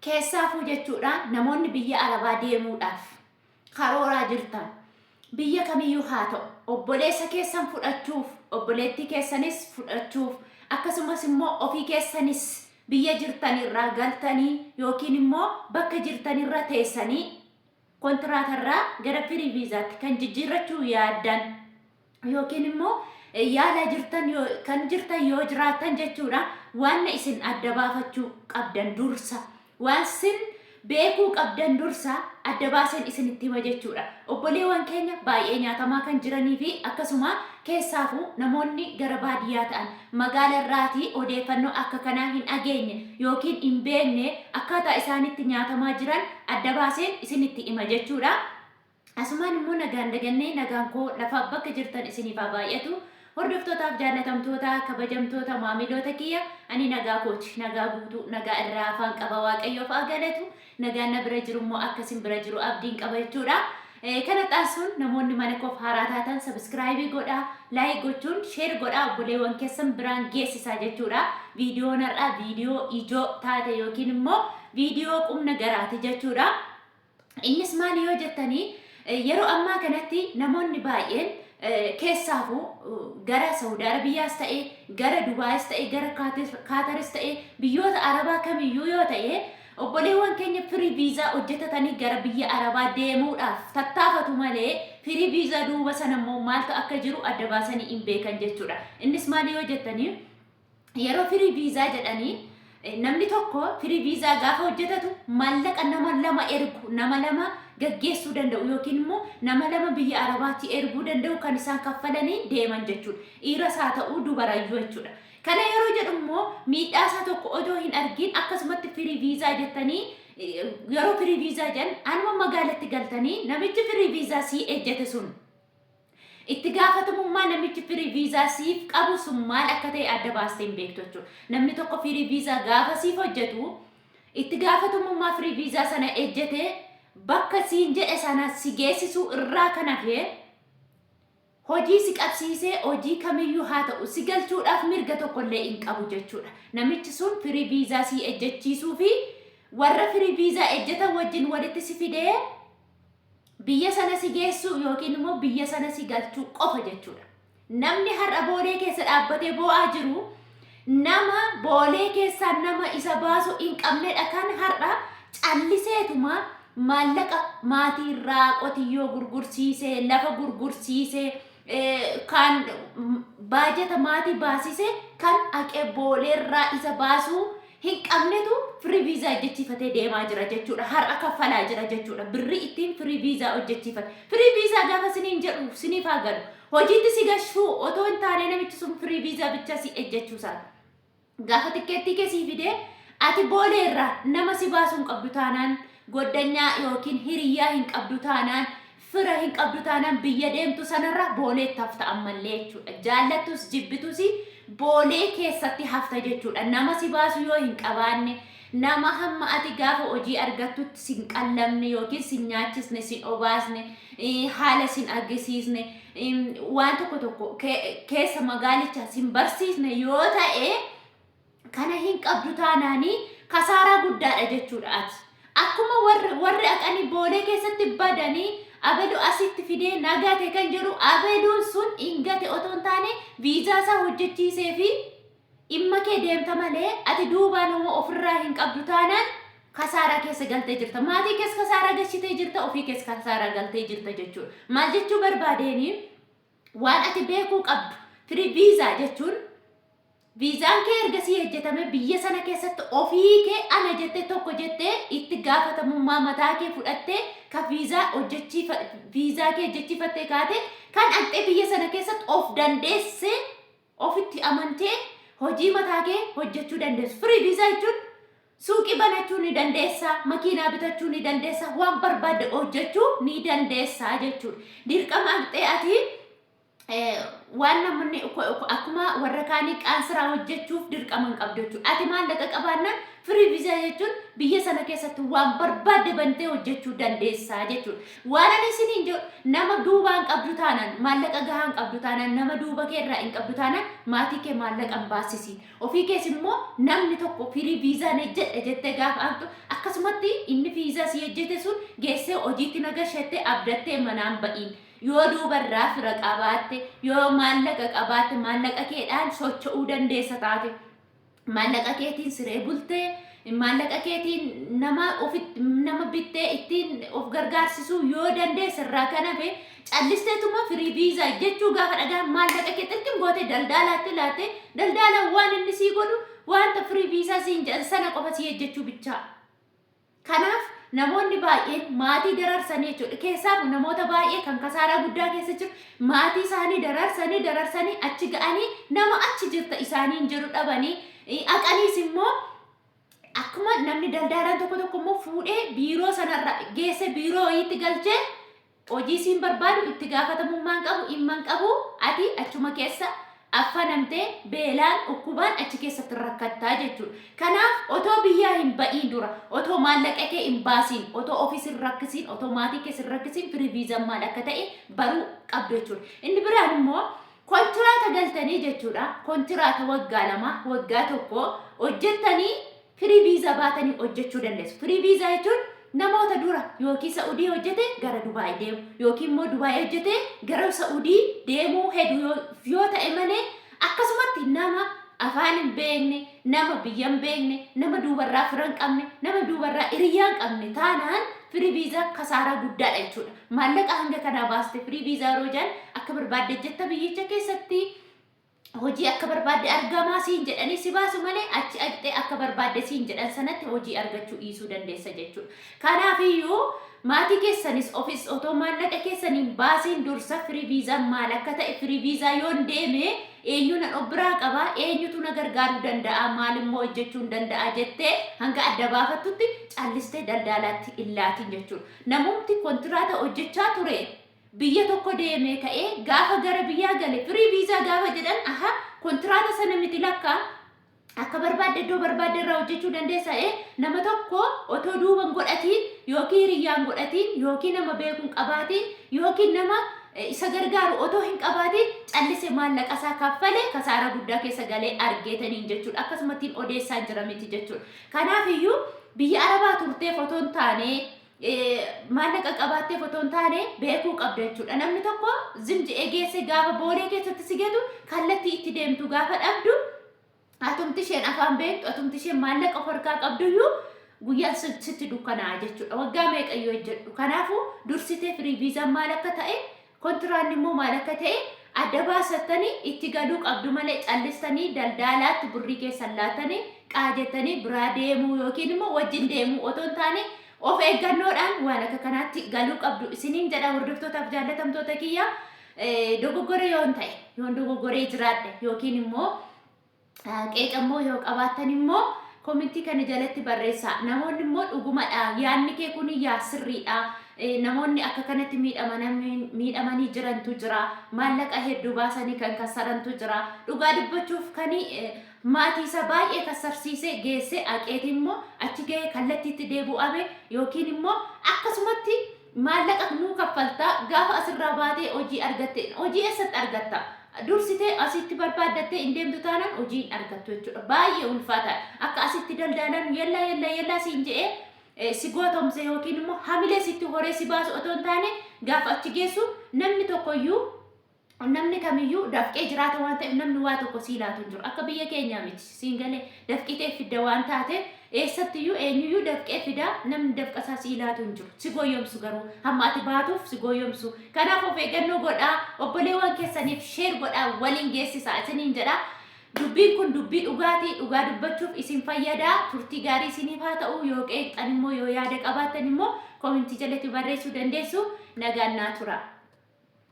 Keessaafuu jechuudha namoonni biyya Arabaa deemuudhaaf karooraa jirtan biyya kamiyyuu haa ta'u obboleessa keessan fudhachuuf, obboleettii keessanis fudhachuuf, akkasumas immoo ofii keessanis biyya jirtanirraa galtanii yookiin immoo bakka jirtanirra teessanii kontiraatarraa gara firii viizaatti kan jijjiirrachuu yaaddan yookiin immoo yaalaa jirtan kan jirtan yoo jiraattan jechuudha, waan isin adda baafachuu qabdan dursa, waan sin beekuu qabdan dursa adda baaseen isinitti hima jechuudha. Obboleewwan keenya baay'ee nyaatamaa kan jiranii fi akkasuma keessaafuu namoonni gara baadiyyaa ta'an magaala irraatii odeeffannoo akka kanaa hin dhageenye yookiin hin beekne akkaataa isaanitti nyaatamaa jiran adda baaseen isinitti hima jechuudha. Asumaan immoo nagaan dagannee nagaan koo lafa bakka jirtan isiniif haa baay'atu. Hordoftootaaf jaallatamtoota, kabajamtoota maamiloota kiyya, ani nagaa kooti. Nagaa guutuu, nagaa irraa afaan qaba, Waaqayyoof haa galatu. Nagaan na bira jiru immoo akka isin bira jiru abdiin qaba jechuudha. Kana taasisuun namoonni mana koof haaraa taatan sabiskiraayibii godhaa, laayik gochuun sheer godhaa, obboleewwan keessan biraan geessisaa jechuudha. Viidiyoon har'aa viidiyoo ijoo taate yookiin immoo viidiyoo qubna garaati jechuudha. Innis maali yoo jettanii, yeroo ammaa kanatti namoonni baay'een keessaafuu gara Saudi Arabiyaas ta'e, gara Dubaayis ta'e, gara Kaataris ta'e, biyyoota Arabaa kamiyyuu yoo ta'e, obboleewwan keenya firii viizaa hojjetatanii gara biyya Arabaa deemuudhaaf tattaafatu malee firii viizaa duuba sana immoo maaltu akka jiru adda baasanii hin beekan jechuudha. Innis maali yoo jettanii, yeroo firii viizaa jedhanii namni tokko firii viizaa gaafa hojjetatu maallaqa nama lama ergu, nama lama gaggeessuu danda'u yookiin immoo nama lama biyya Arabaatti erguu danda'u kan isaan kaffalanii deeman jechuudha. Dhiiras haa ta'uu dubarayyuu jechuudha. Kana yeroo jedhu immoo miidhaa isaa tokko otoo hin argin akkasumatti firii viizaa jettanii, yeroo firii viizaa jedhan anuma magaalatti galtanii namichi firii viizaa sii ejjete sun itti gaafatamummaa namichi firii viizaa siif qabu sun maal akka ta'e adda baastee hin beektu jechuudha. Namni tokko firii viizaa gaafa siif hojjetu itti gaafatamummaa firii viizaa sana ejjetee bakka siin jedhe sana si geessisuu irraa kan hafe, hojii si qabsiisee hojii kamiyyuu haa ta'u si galchuudhaaf mirga tokkollee hin qabu jechuudha. Namichi sun firii viizaa si ejjechiisuu fi warra firii viizaa ejjetan wajjin walitti si fidee biyya sana si geessuu yookiin immoo biyya sana si galchuu qofa jechuudha. Namni har'a Boolee keessa dhaabbatee boo'aa jiru nama Boolee keessaa nama isa baasu hin qabnedha, kan har'a calliseetuma maallaqa maatii irraa qotiyyoo gurgursiisee, lafa gurgursiisee, kan baajata maatii baasise, kan haqee Booleerraa isa baasuu hin qabnetu firii viizaa hojjechiifatee deemaa jira jechuudha. Har'a kaffalaa jira jechuudha. Birrii ittiin firii viizaa hojjechiifate. Firii viizaa gaafa siniin jedhu siniif haa galu. Hojiitti si gashuu otoo hin taane namichi sun firii viizaa bichaa si ejjechuu isaati. Gaafa tikkeettii kee sii fidee ati Booleerraa nama si baasuu hin qabdu taanaan, goddanyaa yookiin hiriyyaa hin qabdu taanaan, fira hin qabdu taanaan, biyya deemtu sanarra Booleetti hafta ammallee jechuudha. Jaallattus jibbitus Boolee keessatti hafta jechuudha. Nama si baasu yoo hin qabaanne, nama hamma ati gaafa hojii argattutti sin qallamne yookiin sin nyaachisne, sin obaasne, haala sin argisiisne, waan tokko tokko keessa magaalicha sin barsiisne yoo ta'e, kana hin qabdu taanaanii kasaaraa guddaadha jechuudha ati. Akkuma warri aqanii Boolee keessatti badanii abelu asitti fidee nagate kan jedhu, abeluun sun hin gate otoo hin taane viizaa isaa hojjechiisee fi dhimma kee deemta malee ati duubaan hoo ofirraa hin qabdu taanaan kasaaraa keessa galtee jirta. Maatii kees kasaaraa gashitee jirta, ofii kees kasaaraa galtee jirta jechuudha. Maal jechuu barbaadeeni, waan ati beekuu qabdu, firii viizaa jechuun viizaan kee ergasii hojjetame biyya sana keessatti ofii kee ana jettee tokko jettee itti gaafatamummaa mataa kee fudhattee ka viizaa hojjechiifa viizaa kee hojjechiifattee kaate kan dhaqxee biyya sana keessatti of dandeessee ofitti amantee hojii mataa kee hojjechuu dandeessu. Firii viizaa jechuun suuqii banachuu ni dandeessa, makiinaa bitachuu ni dandeessa, waan barbaadde hojjechuu ni dandeessa jechuudha. Dirqama dhaqxee ati waan namoonni akkuma warra kaanii qaansiraa hojjechuuf dirqama hin qabdu jechuudha. Ati maallaqa qabaannaan firii viizaa jechuun biyya sana keessatti waan barbaadde bantee hojjechuu dandeessaa jechuudha. Waan ani isiniin jedhu, nama duubaa hin qabdu taanaan, maallaqa gahaa hin qabdu taanaan, nama duuba kee irraa hin qabdu taanaan, maatii kee maallaqa hin baasisiin. Ofii kees immoo namni tokko firii viizaa ni jedha jettee gaafa haqxu akkasuma Akkasumatti inni fiizaa si hojjete sun geessee hojiitti nagashattee abdattee manaan ba'iin. Yoo duubarraa fira qabaatte, yoo maallaqa qabaatte, maallaqa keedhaan socho'uu dandeessa taate. Maallaqa keetiin siree bultee, maallaqa keetiin nama ofitti nama bittee ittiin of gargaarsisuu yoo dandeesse irraa kan hafe, callisteetuma free visa jechuu gaafa dhagaan maallaqa kee xirqim gootee daldaalaatti laattee, daldaalaan waan inni sii godhu wanta free visa siin jedhan sana qofa sii hojjechuu bichaa. Kanaaf namoonni baay'een maatii dararsanii jechuudha. Keessaafu namoota baay'ee kan kasaaraa guddaa keessa jiru, maatii isaanii dararsanii dararsanii achi ga'anii nama achi jirta isaaniin jedhu dhabanii, aqaniis immoo akkuma namni daldaalaan tokko tokko immoo fuudhee biiroo sanarra geesse, biiroo wayiitti galchee hojii siin barbaadu, itti gaafatamummaan qabu, dhimma hin qabu, ati achuma keessa affanamtee beelaan dhukkubaan achi keessatti rakkattaa jechuudha. Kanaaf otoo biyyaa hin ba'iin dura, otoo maallaqa kee hin baasiin, otoo ofis hin rakkisiin, otoo maatii kees hin rakkisiin free viizaan maal akka ta'e baruu qabdu jechuudha. Inni biraan immoo kontiraata galtanii jechuudha. Kontiraata waggaa 2, waggaa 1 hojjettanii free visa baatanii hojjechuu dandeessu. Free visa jechuun namoota dura yookiin Sa'udii hojjete gara Dubaay deemu yookiin immoo Dubaay hojjete gara Sa'udii deemuu hedu yoo ta'e malee, akkasumatti nama afaan hin beekne, nama biyya hin beekne, nama duubarraa fira hin qabne, nama duubarraa hiriyaa hin qabne taanaan free visa kasaaraa guddaadha jechuudha. Maallaqa hanga kanaa baaste free visa yeroo jedhan akka barbaadde jetta biyyicha keessatti hojii akka barbaadde argamaa siin jedhanii si baasu malee, achi dhaqxee akka barbaadde siin jedhan sanatti hojii argachuu dhiisuu dandeessa jechuudha. Kanaafiyyuu maatii keessanis ofis otoo maallaqa keessaniin baasiin dursa free viizaan maal akka ta'e, free visa yoon deeme eenyu nan of biraa qabaa, eenyutu na gargaaruu danda'a, maal immoo hojjechuu hin danda'a jettee hanga adda baafattutti callistee daldaalaatti hin laatin jechuudha. Namumti kontiraata hojjechaa ture biyya tokko deemee ka'ee gaafa gara biyyaa gale free visa gaafa jedhan, aha, kontiraata sana miti lakkaa, akka barbaadde iddoo barbaadde irraa hojjechuu dandeessa. Nama tokko otoo duuban godhatiin yookiin hiriyyaan godhatiin yookiin nama beekuun qabaatiin yookiin nama isa gargaaru otoo hin qabaatiin callise maallaqa isaa kaffale kasaaraa guddaa keessa galee argeetaniin jechuudha. Akkasumattiin odeessaa jira miti jechuudha. Kanaaf iyyuu biyya Arabaa turteef otoo hin taane, maallaqa qabaatteef otoo hin taane beekuu qabda jechuudha. Namni tokko zim je'ee geesse gaafa boolee keessatti si gatu, kallattii itti deemtu gaafa dhabdu, atumti isheen afaan beektu, atumti isheen maallaqa of harkaa qabduyyuu guyyaan sitti dukkanaa'a jechuudha. Waggaa meeqayyuu hojjedhu. Kanaafuu dursitee free viizaan maal akka ta'e, kontiraanni immoo maal akka ta'e adda baasattanii itti galuu qabdu malee, callistanii daldaalaatti birrii keessan laattanii qaajettanii biraa deemuu yookiin immoo wajjin deemuu otoo hin taane of eeggannoodhaan waan akka kanaatti galuu qabdu isiniin jedha. Hordoftootaaf jaallatamtoota kiyya, dogoggora yoon ta'e, yoon dogoggoree jiraadhe yookiin immoo qeeqa immoo yoo qabaattan immoo komentii kana jalatti barreessaa. Namoonni immoo dhugumadha, yaadni kee kun yaa sirriidha, namoonni akka kanatti miidhamanii jirantu jira, maallaqa hedduu baasanii kan kassarantu jira, dhugaa dubbachuuf kan maatii isaa baay'ee kassarsiisee geesse aqeeti immoo achi ga'ee kallattiitti deebi'ame yookiin immoo akkasumatti maallaqa nuu kaffaltaa gaafa asirraa baatee hojii argatte, hojii eessatti argatta? Dursitee asitti barbaaddattee hin deemtu taanaan hojii hin argattu jechuudha. Baay'ee ulfaataadha. Akka asitti daldaalan yallaa yallaa yallaa siin je'ee si gootomse yookiin immoo hamilee sitti horee si baasu otoo hin taane, gaafa achi geessu namni tokkoyyuu, namni kamiyyuu dafqee jiraata waan ta'eef namni waa tokko sii laatu hin jiru. Akka biyya keenyaa miti. Siin galee dafqitee fidda waan taateef eessattiyyuu eenyuyyuu dafqee fida, namni dafqa isaa sii laatu hin jiru. Si goyyomsu garuu hamma ati baatuuf si goyyomsu. Kanaaf of eeggannoo godhaa, obboleewwan keessaniif share godhaa, waliin geessisaa isiniin jedha. Dubbiin kun dubbii dhugaatii, dhugaa dubbachuuf isin fayyada. Turtii gaarii isiniif haa ta'u. Yoo qeeqxan immoo, yoo yaada qabaattan immoo komentii jalatti barreessuu dandeessu. Nagaan naa tura.